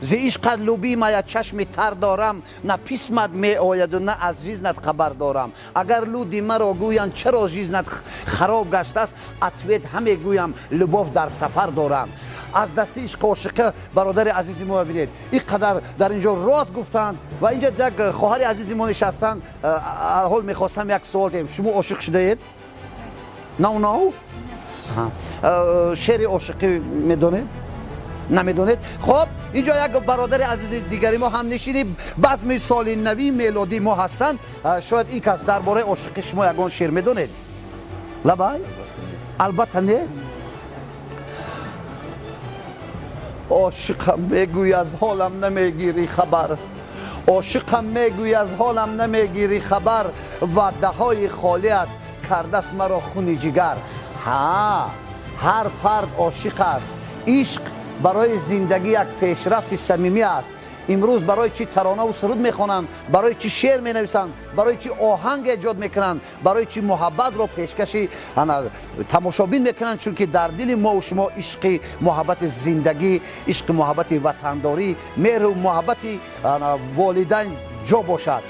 Зи ишқат, любимая, чашми тар дорам, на письмат меояду, на аз жизнь ат хабар дорам. Агар люди маро гӯянд, чаро жизнь ат хароб гаштааст, ответ ҳаме гӯям: любовь дар сафар дорам. Аз дасти ишқ ошиқа бародари азизи мо, бинед, ин қадар дар ин ҷо рост гуфтанд. Ва инҷа як хоҳари азизи мо нишастанд. Ҳол мехостам як суол диҳем: шумо ошиқ шудаед? Нав нав шеъри ошиқӣ медонед, намедонед? Хоб, инҷо як бародари азизи дигари мо, ҳамнишини базми соли нави мелодии мо ҳастанд. Шояд ин кас дар бораи ошиқи шумо ягон шеър медонед. Лабай, албатта не. Ошиқам, мегӯй, аз ҳолам намегирӣ хабар. Ошиқам, мегӯй, аз ҳолам намегирӣ хабар. Ваъдаҳои холият кардааст маро хуни ҷигар. Ҳа, ҳар фард ошиқ аст. Ишқ барои зиндагӣ як пешрафти самимӣ аст. Имрӯз барои чӣ таронаву суруд мехонанд, барои чӣ шеър менависанд, барои чӣ оҳанг эҷод мекунанд, барои чӣ муҳаббатро пешкаши тамошобин мекунанд? Чунки дар дили мову шумо ишқи муҳаббати зиндагӣ, ишқи муҳаббати ватандорӣ, меҳру муҳаббати волидайн ҷо бошад.